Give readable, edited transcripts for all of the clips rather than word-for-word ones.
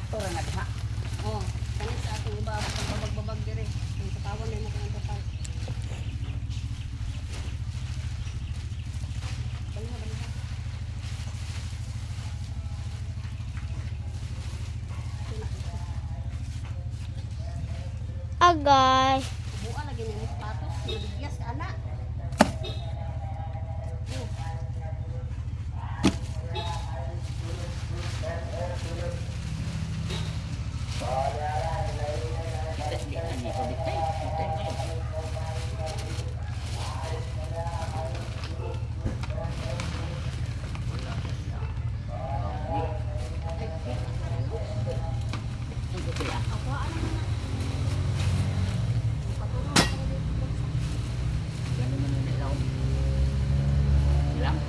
Sakto ra na diha. Oh, kani sa atong iba pagbabag-babag dire. Ang katawan na mo kanang total. Baliha, baliha. Ito na, ito. Agay. Buha lagi niya yung sapatos. Nabigyas ka, anak. Oh. Kita di ani ko bitay. Bitay kayo. Wala na siya. Ay, kita ka rin, no? Ang kuya. Ako, ano na na. Patulong ako dito. Ganun man nila. Ilang?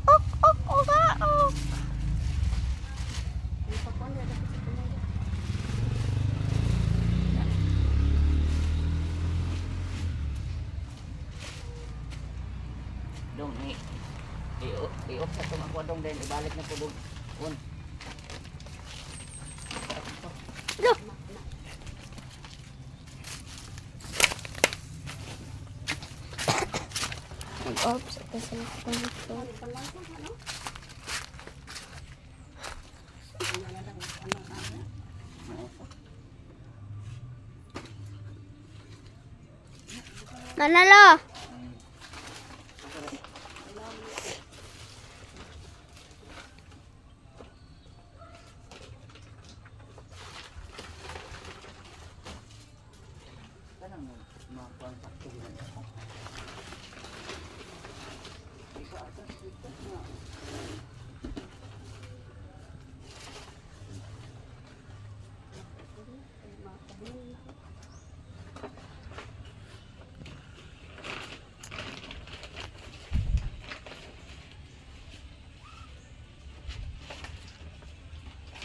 Ok, ok, ok, ok. Ang pakuan, wala ko sa tuloy. Dong ni i-off sa itong ako dong then ibalik na ko dong. On. Lo. Nag-off sa cellphone ko. Ano, panlangkong, ano? Ano na lang, ano, ano? Manalo! Kanang mga kontak ko gina ako. Ikaw ato dito na.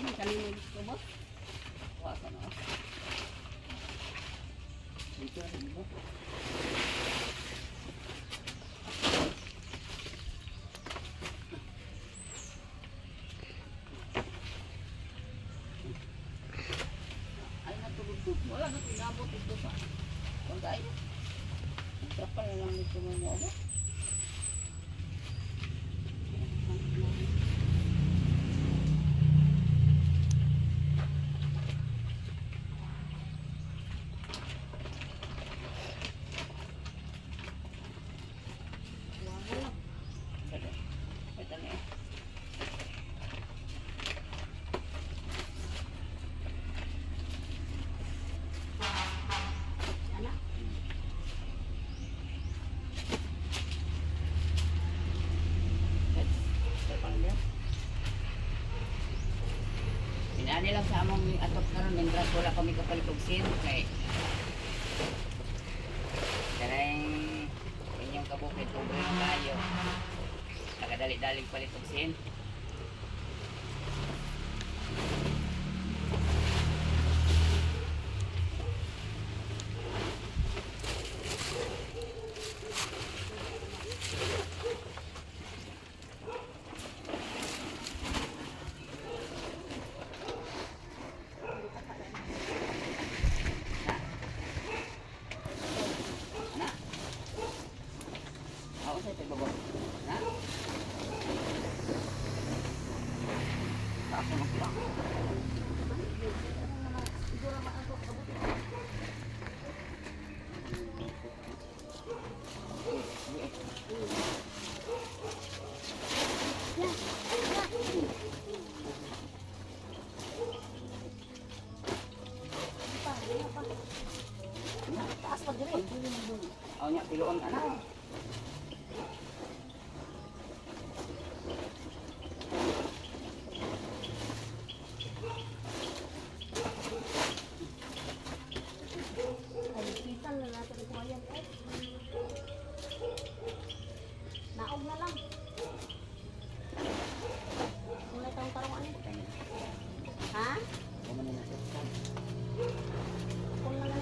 Ano, kanino gusto mo? Wa ka na. Dito na dito. Ay, natulog. Wala na tinabot ito sa. Wala tayo. Ang trapal na lang nito mo mo. Ito na eh. Anak. Inaani lang sa among atop karon mientras wala kami kapalit og sin kay kanang inyong kabukid pobre na kayo. Nakadali-daling palit og sin. Na. Ako sa ito babo. Na. Ako magpila. Taas pa dire. Aw nya piloon ana. Ay, pitan na natin ang kuwayan. Eh. Naog na lang. Wala tayong tarong ano. Ha? Kumo na na. Kung na lang.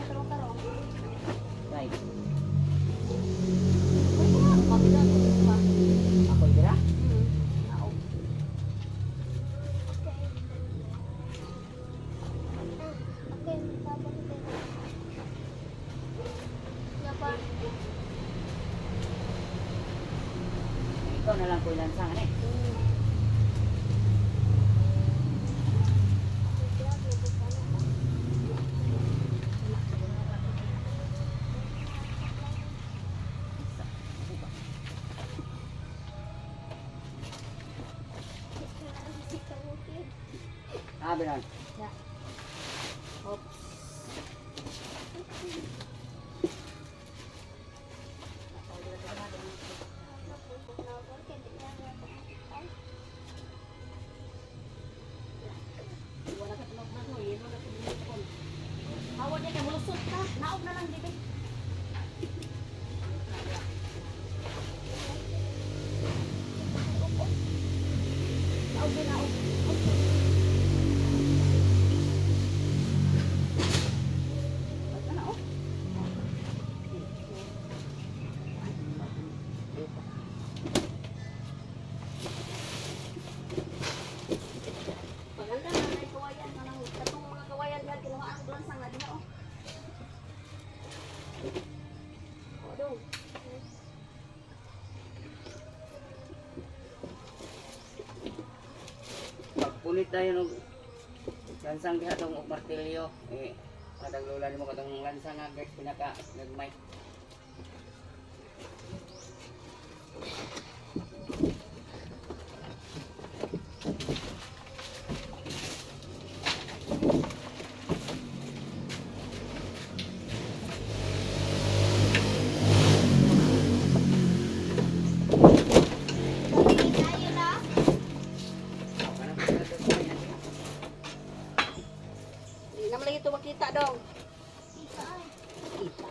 na lang ko lansang ani. Ah, bilang. Oops. Wala ka tunog na ko, yelo na tunog. Hawa niya kay mulusot ka. Naog na lang dibi. Naog na naog. Ano oh? Paganda na may kawayan ka ng katong mga kawayan diha kinuha ang lansang na diha oh. Oh, dong. Pagpunit tayo ng lansang diha tong og martilyo eh kadaglulan mo katong lansang nga guys pinaka nagmay. Tayo na. Hindi naman lagi ito makita dong. Kita ay. Kita.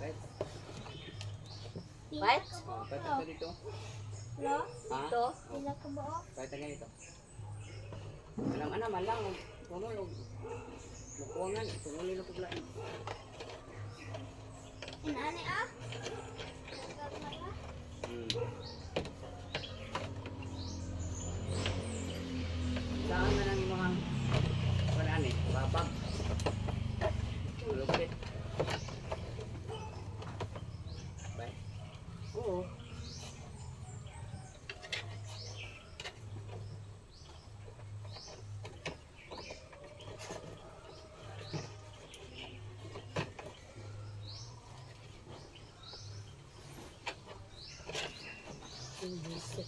Right. Right? Oh, pwede ka dito. Lo? Ha? Ito. Pila ka buok? Pwede ka dito. Alam ana malang tumulog. Mukuangan tumuloy na puglaan. Inani ah? Nagagmay ah? Saan man ang imong wala ani babag. Lupit. Bye. Oo. Hindi sa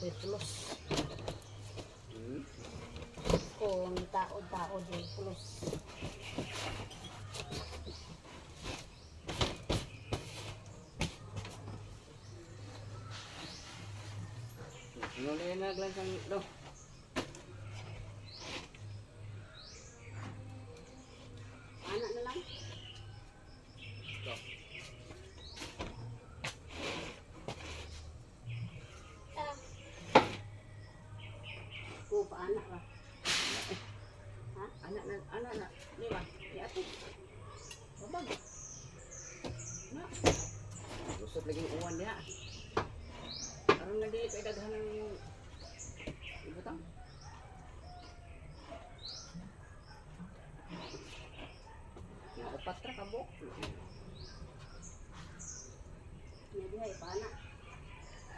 may pulos. Hmm. Kung tao-tao din pulos. Nuli na glansang do. Anak na lang. Do. Ah, Ko paanak ra. Anak na, anak na. Di ba? Di ato. Babag. Na. Lusot lagi yung uwan diha. Aron nga dili kay daghan ng ibutang. Na upat ra ka buok. Niya diha paanak.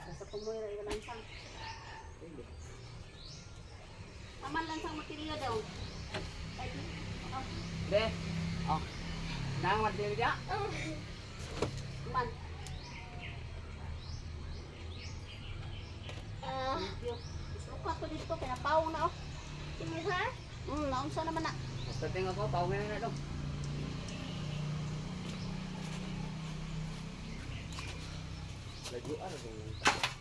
Basta kumoy ra yung lansang. Pwede. Aman lansang matilya daw. Ay, oh, Be. Oh. Nang martilyo diha. aman. Ah, Thank you. Isuka to dito kaya paong na oh. sige ha? Naunsa naman na. Basta tingog ko pawngin na dong. Laguan ra dong.